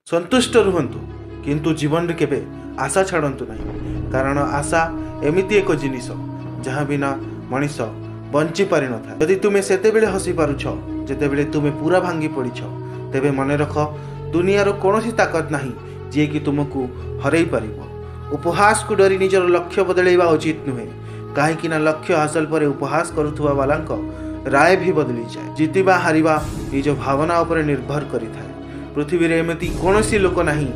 ସନ୍ତୁଷ୍ଟ ରୁହନ୍ତୁ, କିନ୍ତୁ ଜୀବନରେ କେବେ ଆଶା ଛାଡ଼ନ୍ତୁ ନାହିଁ, କାରଣ ଆଶା ଏମିତି ଏକ ଜିନିଷ ଯାହା ବିନା ମଣିଷ ବଞ୍ଚି ପାରିନଥାଏ। ଯଦି ତୁମେ ସେତେବେଳେ ହସି ପାରୁଛ ଯେତେବେଳେ ତୁମେ ପୁରା ଭାଙ୍ଗି ପଡ଼ିଛ, ତେବେ ମନେ ରଖ ଦୁନିଆର କୌଣସି ତାକତ ନାହିଁ ଯିଏକି ତୁମକୁ ହରାଇ ପାରିବ। ଉପହାସକୁ ଡରି ନିଜର ଲକ୍ଷ୍ୟ ବଦଳାଇବା ଉଚିତ ନୁହେଁ, କାହିଁକି ନା ଲକ୍ଷ୍ୟ ହାସଲ ପରେ ଉପହାସ କରୁଥିବା ବାଲାଙ୍କ ରାୟ ବି ବଦଳିଯାଏ। ଜିତିବା ହାରିବା ନିଜ ଭାବନା ଉପରେ ନିର୍ଭର କରିଥାଏ। ପୃଥିବୀରେ ଏମିତି କୌଣସି ଲୋକ ନାହିଁ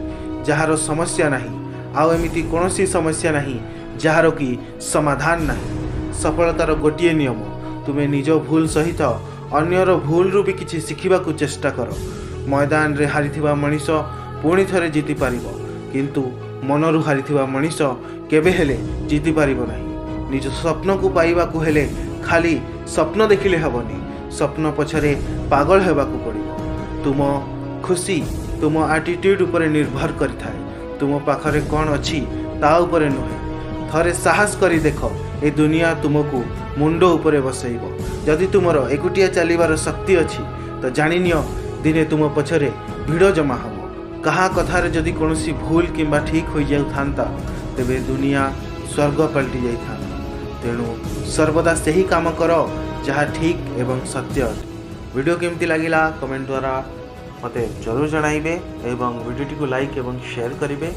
ଯାହାର ସମସ୍ୟା ନାହିଁ, ଆଉ ଏମିତି କୌଣସି ସମସ୍ୟା ନାହିଁ ଯାହାର କି ସମାଧାନ ନାହିଁ। ସଫଳତାର ଗୋଟିଏ ନିୟମ, ତୁମେ ନିଜ ଭୁଲ ସହିତ ଅନ୍ୟର ଭୁଲରୁ ବି କିଛି ଶିଖିବାକୁ ଚେଷ୍ଟା କର। ମଇଦାନରେ ହାରିଥିବା ମଣିଷ ପୁଣି ଥରେ ଜିତିପାରିବ, କିନ୍ତୁ ମନରୁ ହାରିଥିବା ମଣିଷ କେବେ ହେଲେ ଜିତିପାରିବ ନାହିଁ। ନିଜ ସ୍ୱପ୍ନକୁ ପାଇବାକୁ ହେଲେ ଖାଲି ସ୍ୱପ୍ନ ଦେଖିଲେ ହେବନି, ସ୍ୱପ୍ନ ପଛରେ ପାଗଳ ହେବାକୁ ପଡ଼ିବ। ତୁମ ଖୁସି ତୁମ ଆଟିଟ୍ୟୁଡ଼ ଉପରେ ନିର୍ଭର କରିଥାଏ, ତୁମ ପାଖରେ କ'ଣ ଅଛି ତା ଉପରେ ନୁହେଁ। ଥରେ ସାହସ କରି ଦେଖ, ଏ ଦୁନିଆ ତୁମକୁ ମୁଣ୍ଡ ଉପରେ ବସେଇବ। ଯଦି ତୁମର ଏକୁଟିଆ ଚାଲିବାର ଶକ୍ତି ଅଛି ତ ଜାଣିନିଅ ଦିନେ ତୁମ ପଛରେ ଭିଡ଼ ଜମା ହେବ। କାହା କଥାରେ ଯଦି କୌଣସି ଭୁଲ କିମ୍ବା ଠିକ୍ ହୋଇଯାଉଥାନ୍ତା, ତେବେ ଦୁନିଆ ସ୍ୱର୍ଗ ପାଲଟି ଯାଇଥାନ୍ତା। ତେଣୁ ସର୍ବଦା ସେହି କାମ କର ଯାହା ଠିକ୍ ଏବଂ ସତ୍ୟ ଅଟେ। ଭିଡ଼ିଓ କେମିତି ଲାଗିଲା କମେଣ୍ଟ ଦ୍ୱାରା ମୋତେ ଜରୁର ଜଣାଇବେ ଏବଂ ଭିଡ଼ିଓଟିକୁ ଲାଇକ୍ ଏବଂ ସେୟାର କରିବେ।